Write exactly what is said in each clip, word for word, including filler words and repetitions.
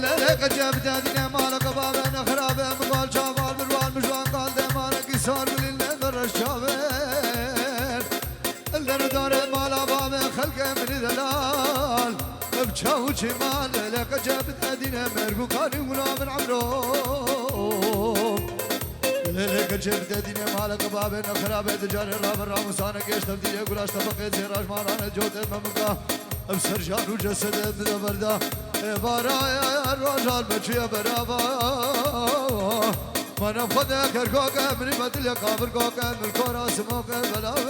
Lelê qeceb dedîne mala qebabê nexrabe, min gal çaval birwal, min ji wan gal demanekî sar gulî lê dereş çavêr. Li derdarê mala bavê xelkê min ê delal, ev çaw û çêman lelê qeceb dedîne merg û kanî wila min emro. Lelê qeceb dedîne mala qebabê nexrabe, di carê rabin ramûsane gêşt ev dîlê gulaş tefeqê zêraş marane cotê memika. Ev ser jan û cesedê bide berda. Ê bara ya rojan me çûye berava. Mana xwe de kerkoke, min me dilê kafir koke, min kora simoke belav.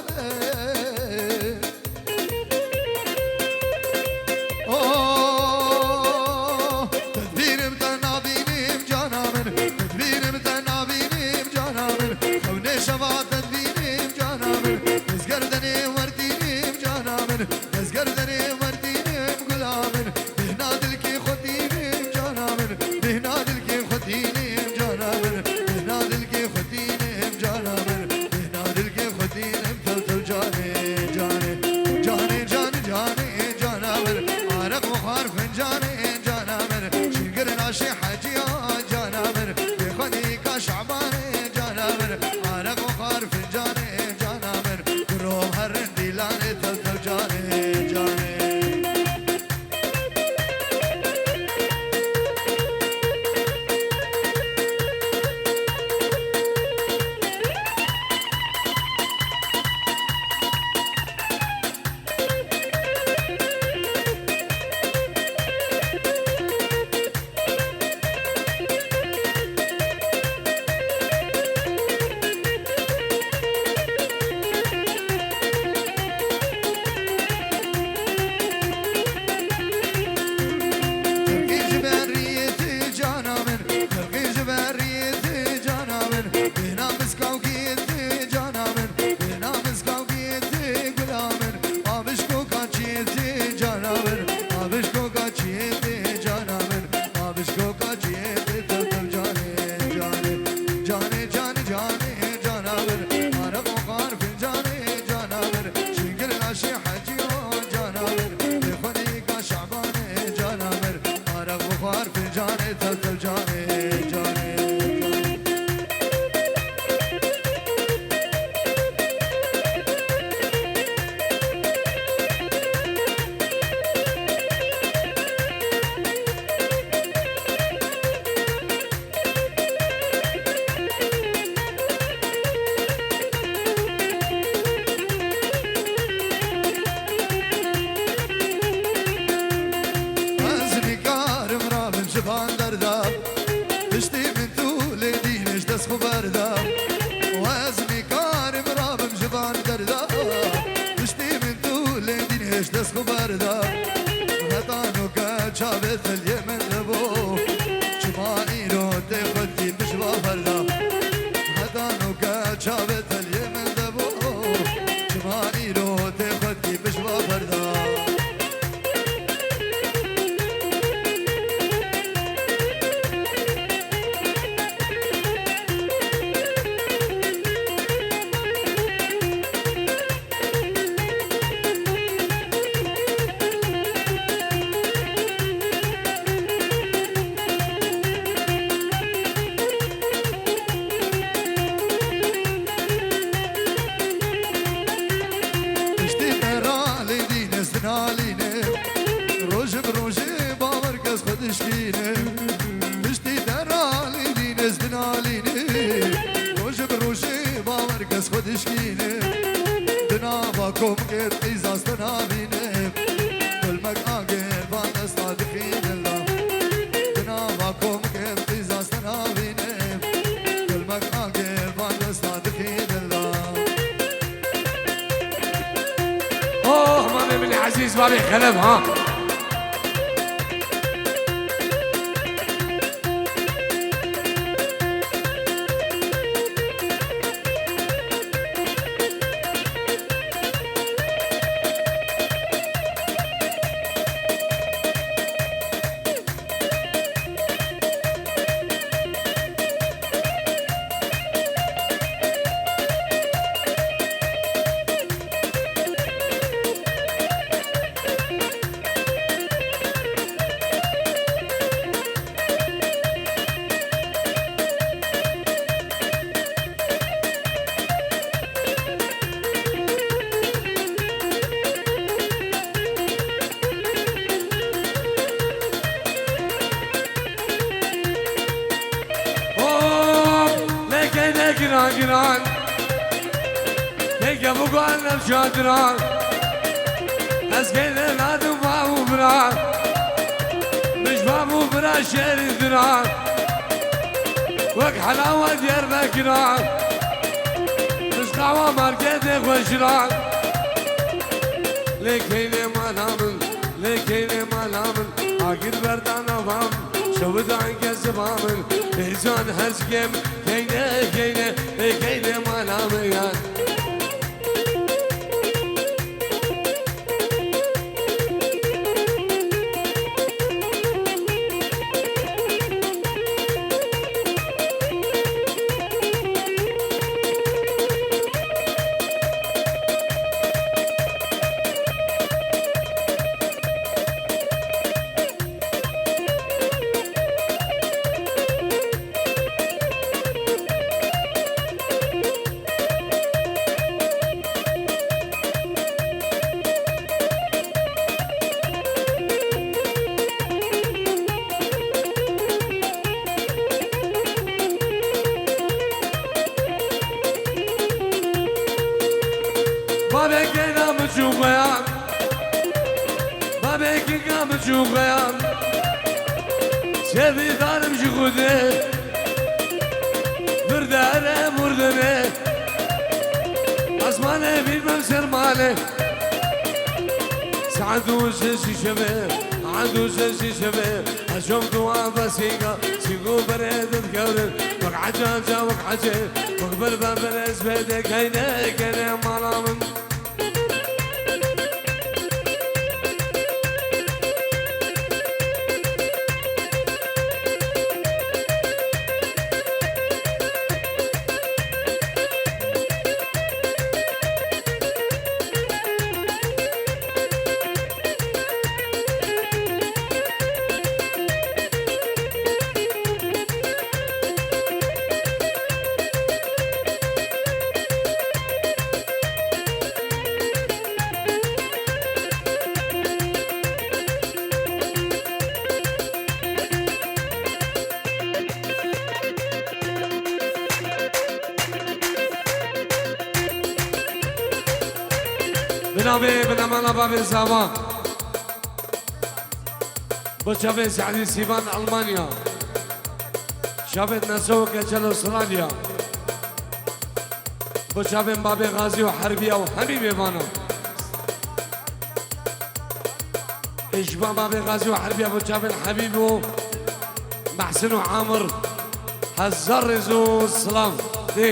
Oh, tedbîrim te nabînim cana min, tedbîrim te nabînim cana min. Xewnê şeva tedbînim cana min, ez gerdenê werdînim cana min. Ez gerdenê werdînim gula min, bêhna dilkê xwe tînim cana min, bêhna dilkê xwe tînim cana min, bêhna dilkê xwe tînim cana min, bêhna dilkê xwe tînim tew tew canê, canê, canê, canê, canê, cana min, araq û xwar fincanê, cana min, şingir naşê heciya, cana min, bêxwedîka şabanê, cana min, araq û xwar fincanê, cana min. Rom herin dîlanê tew tew canê, canê. Tirkî ji beriyê tê cana min, tirkî ji beriyê tê cana min, bêhna miskawkiyê tê cana min, bêhna miskawkiyê tê gula min, avişkoka çiyê tê cana min, avişkoka çiyê tê cana min. Abişkoka çiyê tê tew tew canê, canê, canê, canê, canê, cana min. Araq û xwar fincanê, cana min. Şingir naşê heciya, cana min. Bêxwedîka şabanê, cana min. Araq û xwar fincanê tew tew canê, canê, canê. Ez nikarim rabim ji van derda, piştî min tu lê dînê ji dest xwe berda. Ez nikarim rabim ji van derda, piştî min tu lê dînê ji dest xwe berda. Heta noke çavê teliyê min dibû, çima îro tê xwe dikî min ji va ferda. Heta noke çavê teliyê min dibû, çima îro tê xwe dikî min ji va ferda. Piştî te ralê dîne ez dinalîne, roj bi rojê bawer kes xwe dişkîne. Piştî te ralê dîne ez dinalîne, roj bi rojê bawer kes xwe dişkîne. Di nava komkê qîzas te nabîne, kulmek agir van desta dixîne la. Di nava komkê qîzas te nabîne, kulmek agir van desta dixîne la. Oh, mamê min ezîz, mamê Xelef, ha. Giran, pêke bû gal navça diran. Ez keyde nadim bav û bira. Mij bav û bira şêrî diran. Wek helawa Diyarbekira. Mij qawa marketê xwe jiran. Lê keynê mala min, lê keynê mala min, agir berda nava min, şewidan keziba min, hêcan hezgêm, keyne, keyne, lê keynê mala min ya. Babê keyna min çû xweyan. Babê kika min çû xweyan. Sevî darim ji Xwedê. Virdere murdene. Esmanê bînmem ser malê. Saet û şeşî şevê, saet û şeşî şevê. Ez çom dua ve sîga, sîgo berê didkevrin. Wek ecaca, wek ecê, wek ber ve berez vê de keyne, keyne mala min. Binavê binemana bavê Zava. Bo çavên Sehdî Sîvan Almanya. Çavên Neso Keçel Avustralya. Bo çavên Babê Xazî û Herbiya û hemî mêvanan. Ê ji ba Babê Xazî û Herbiya bo çavên Hebîb û Mehsin û Amir hezar rêz û silav dê.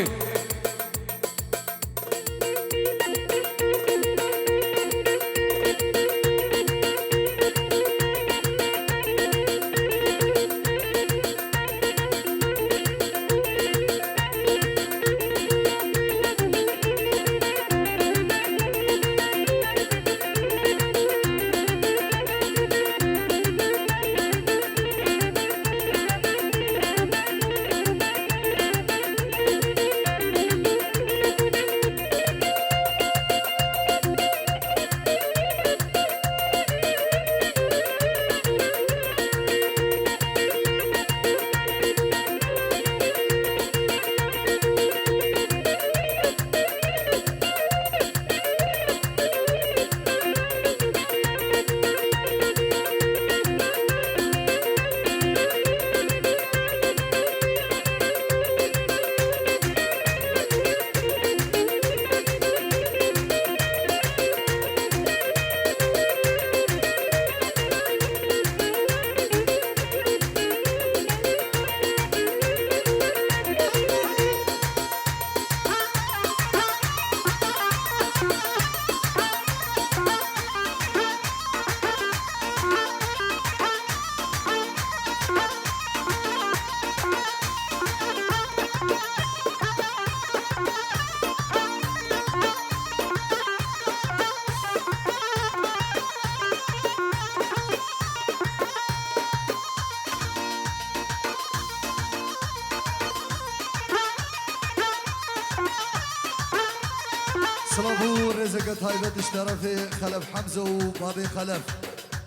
Silav û rêzeke taybet ji terefê Xelef Hemze û Babê Xelef.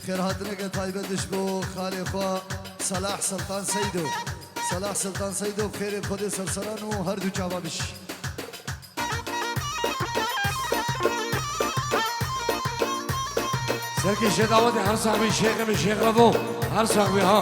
Xêrhatineke taybet ji bo xalê xwe Selah Siltan Seydo. Selah Siltan Seydo, bi xêrê Xwedê serseran û her du çava biş. Derkê şedawetê her sax bî, şêxê min şêxevo. Her sax bî ha.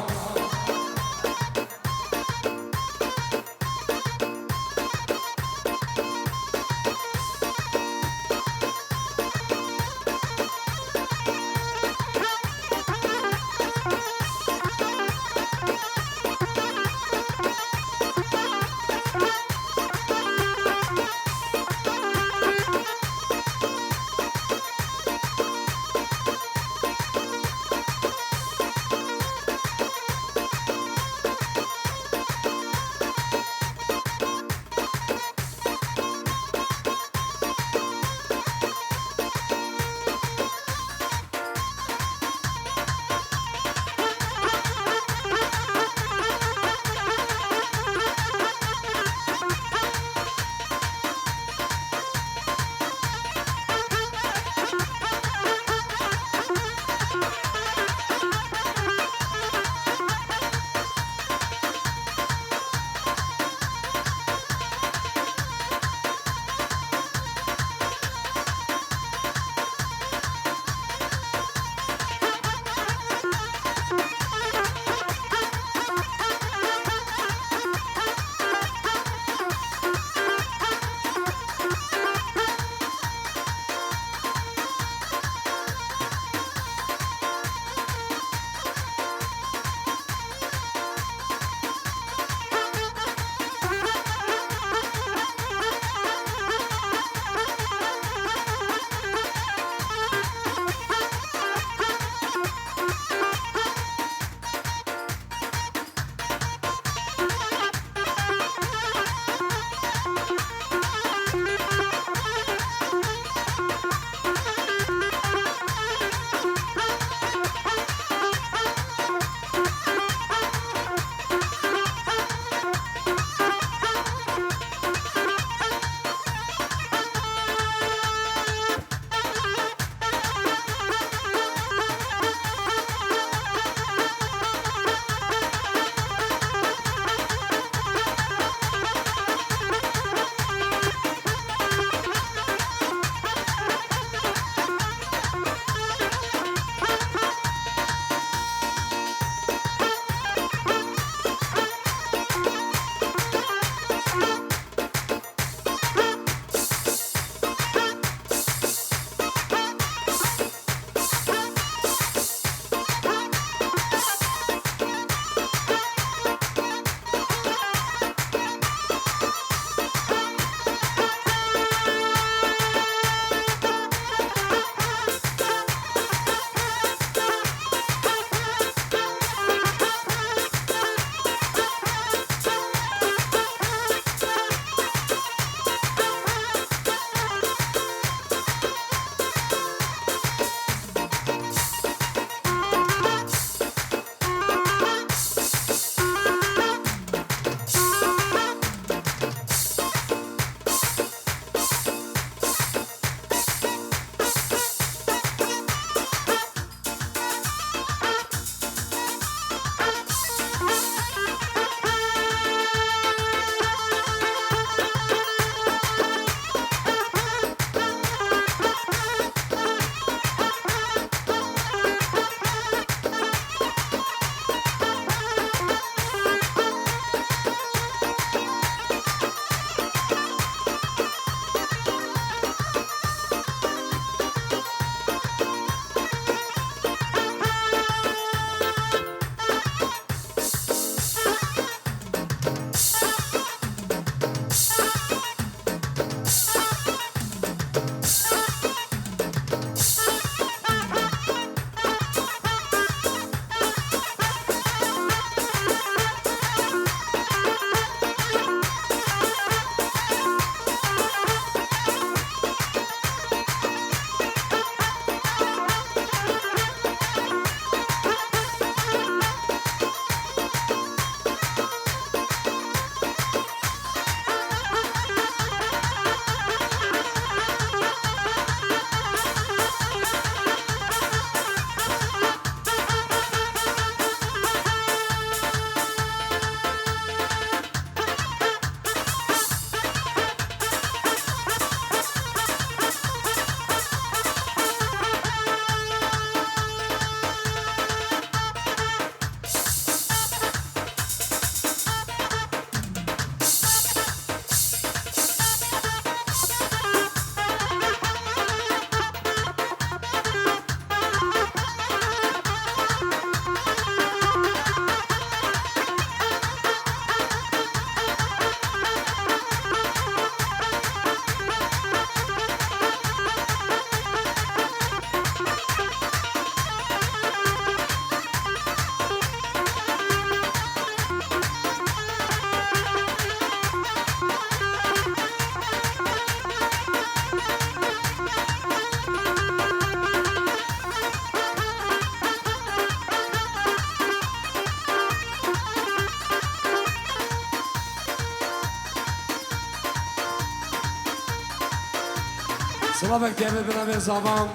Silavek tevê bi navê Zavan.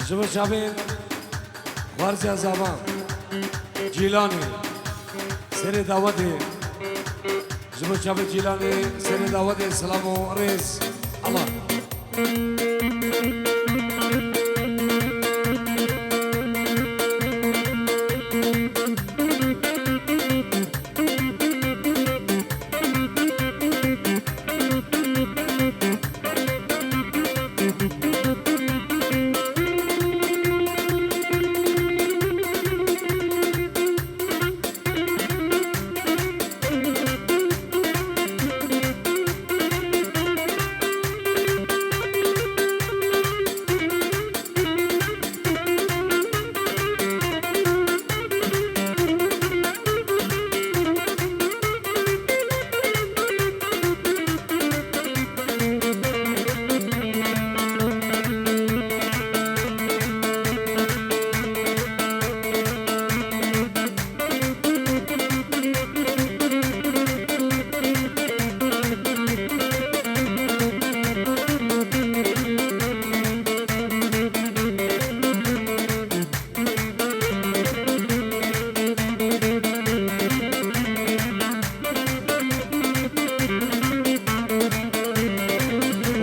Ji bo çavên xwarziya Zavan Cîlanê serê dawetê. Ji bo çavê Cîlanê serê dawetê silav û rêz. Allah.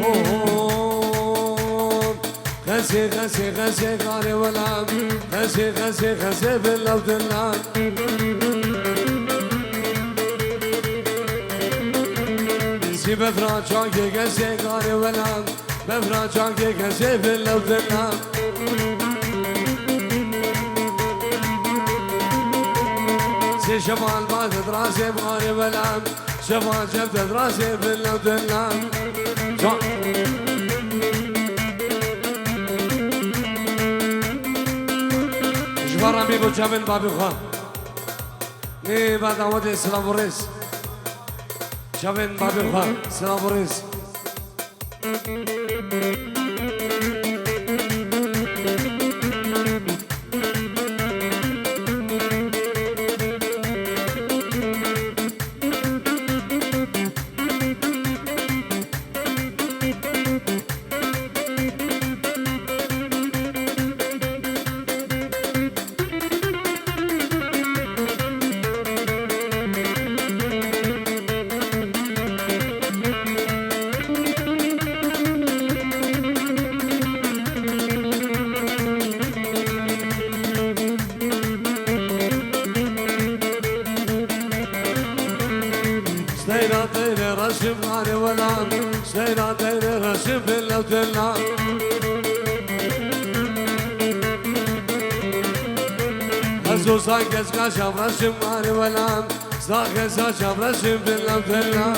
Oho. Xesê, xesê, xesê, garê welam. Xesê, xesê, xesê, bila dila. Sî befra çakê, xesê, garê welam. Befra çakê, xesê, bila dila. Sê şeval bazet rasê, garê welam. Şefa çev te dirasê bin lew din lew. Can. Ji van re bî bo çavên babê xwe. Ê ba dawetê silav û rêz. Çavên babê xwe silav û rêz. Seyra teyre reşim gare welam, seyra teyre reşim bin lew din lew. Ez o sa kes ka şav reşim gare welam, sa kes ka şav reşim bin lew din lew.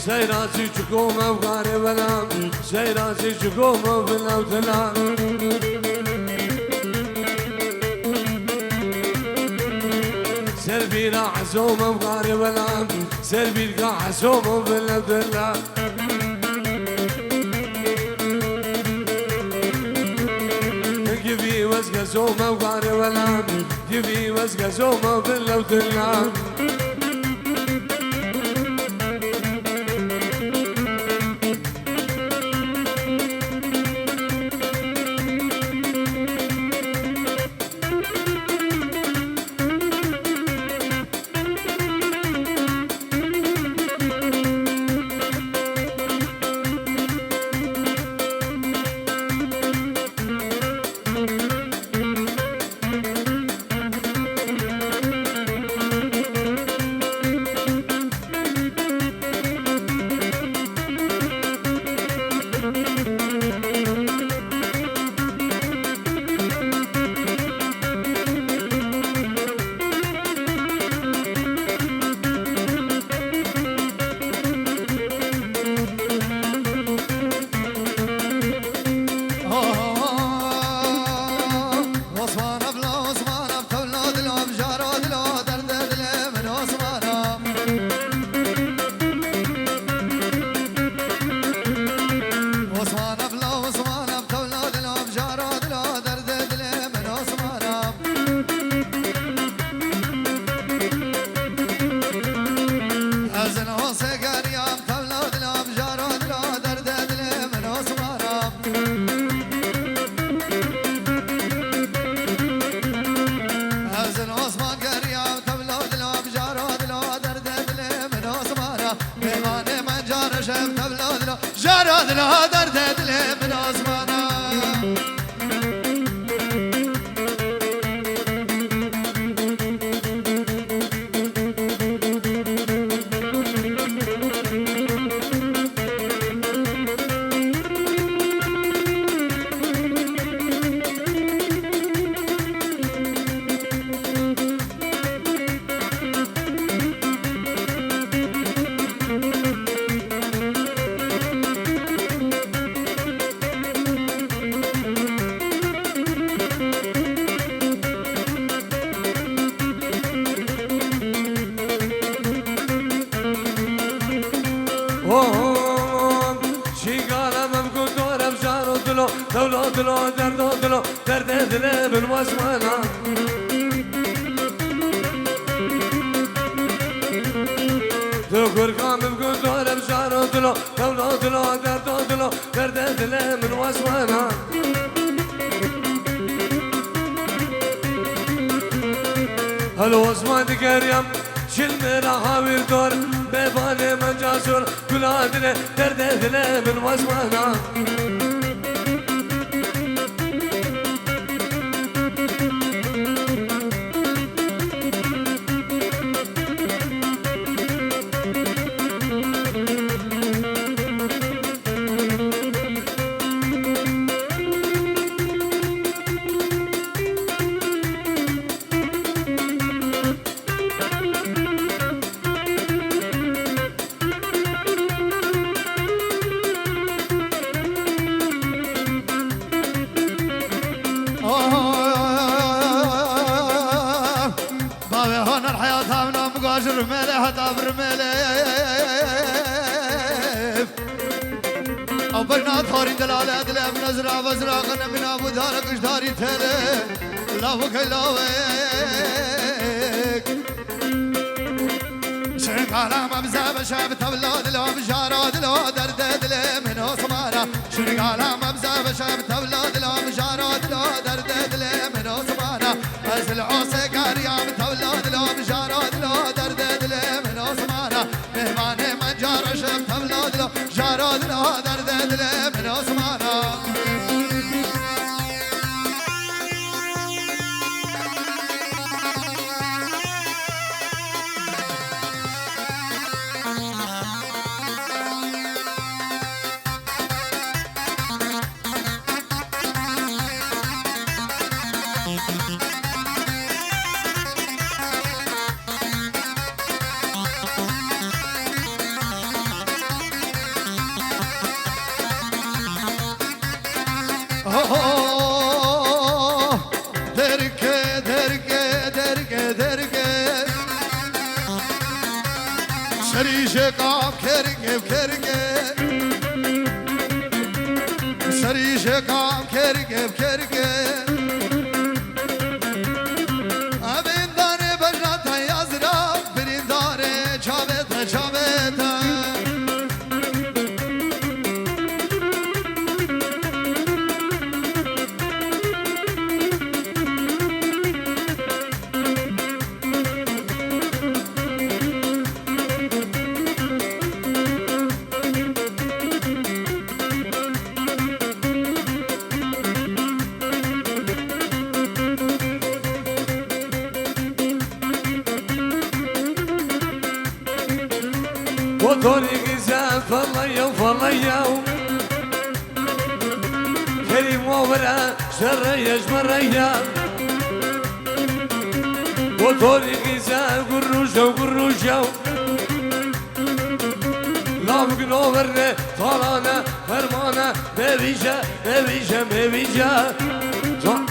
Seyra çî çiko mev gare welam, seyra çî çiko mev bin lew din lew. Ser bîra Hesomim gare welam, ser bîrka Hesomim bin lew din lew. Givî wez Hesomim gare welam, givî wez Hesomim bin lew din lew. Dila derdê dilê min osmana. Hop, şîngala min ku dorem jaro dilo, tewlo dilo, derdo dilo, derdê dilê min wesmana. Tu kurka min ku dorem jaro dilo, tewlo dilo, derdo dilo, derdê dilê min wesmana. Helo osman digeriyam, çil me ra hawîr dor, bevanê min casur, gula dilê, derdê dilê min wesmana. Bavê honer heyata min a, min gajir mele heta bir mele. Ew bejna tarî delale dilê min ezra vezra qene min a, bu dare gişdarî tele. Lavuk ey lavek. Şingala mebze beşe bi tevla dilo, bijara dilo, derdê dilê min osmara. Şingala mebze beşe bi tevla dilo, bijara dilo, derdê dilê min osmara. Ez li osê kariya bi tevla dilo, bijara dilo, derdê dilê min osmara. Mêvanê min cara şev tevla dilo, jara dilo, derdê dilê min osmana. Oh, derke, derke, derke, derke. Serî jê kam kerge, kerge. Serî jê kam kerge, kerge. Evîndarê bejna te yazra, birîndarê çavê te, çavê te. Motorî güzel fırlıyor, fırlıyor. Kerim ovra şerre yeşmerre ya. Motorî güzel gurruje, gurruje. Lavgin overne talane, fermane, mevije, mevije, mevije. Ca-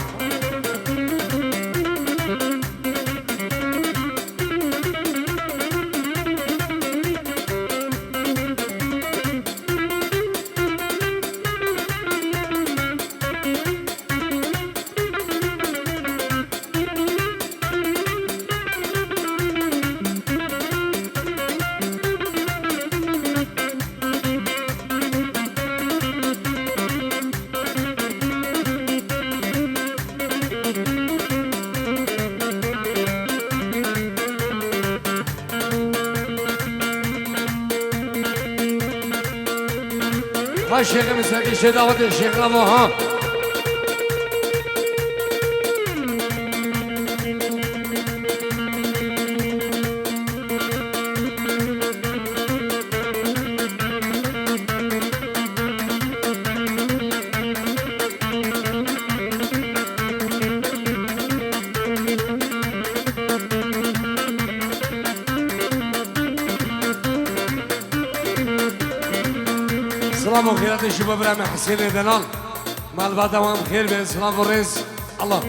Şêxê min serkê şê dawetê şêxê bo ha. Silav û xêratê ji bo bira me Hesênê Delal. Malbata wan xêr be, silav û rêz. Allah.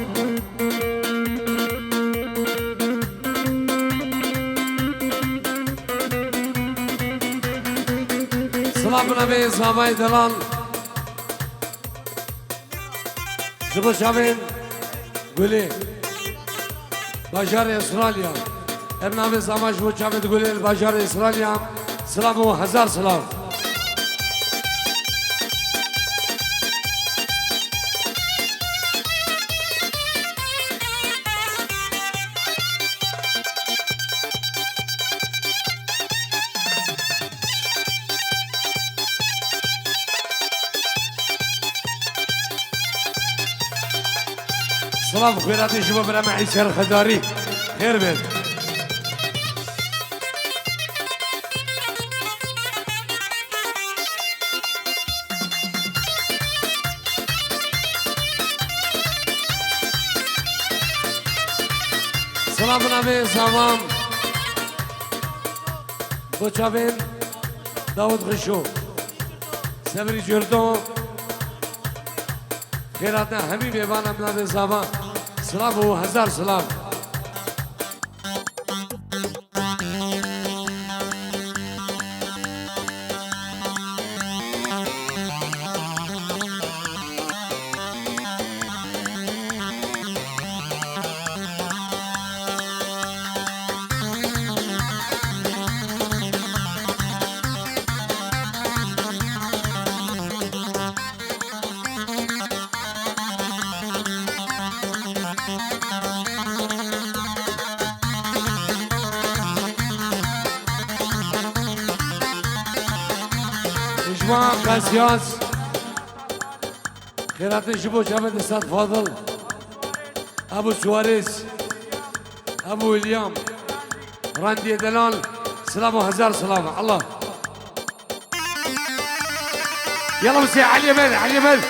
Silav bi navê Zavayê Delal. Ji bo çavên Gulê, bajarê Australya. Ev navê zava ji bo çavên Gulê li bajarê Australya. Silav û hezar silav. Silav xêratê ji bo bira me Îser Xedarî. Xêr be. Silav bi navê Zavan. Bo çavên Dawud Xişo. Sevirî Curdon. Xêr hatina hemî mêvana bi navê Zavan. Silav û hezar silav. Ji wan Qesyas, xêratin ji bo çavên Esad Fadil, Ebu Suarez, Ebu William, Randiye Delal, silav û hezar silav. Allah. Yalla bisê Eliyê Med, Eliyê Med.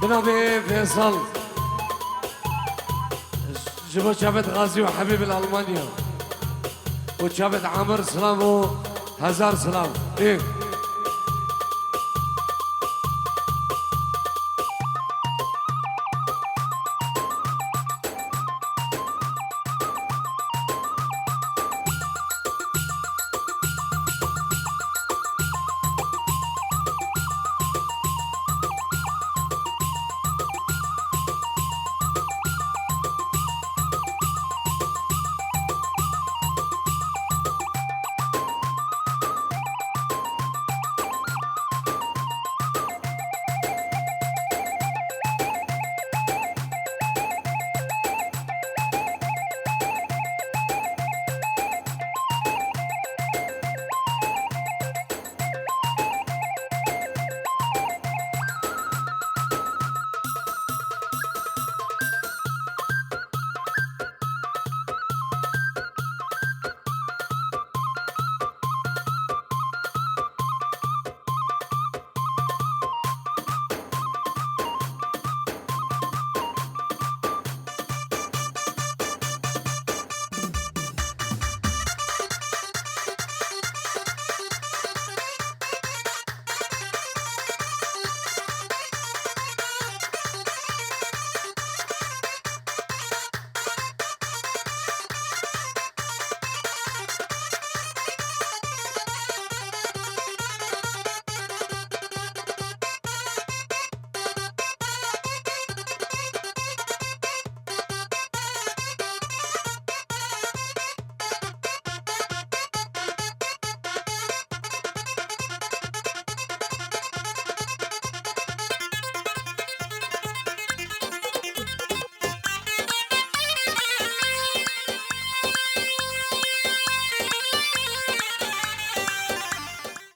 Cenabê Fêsal, ji bo çavêt Gazî û Hebîb li Almanya û çavêt Amir silav û hezar silav. Ê.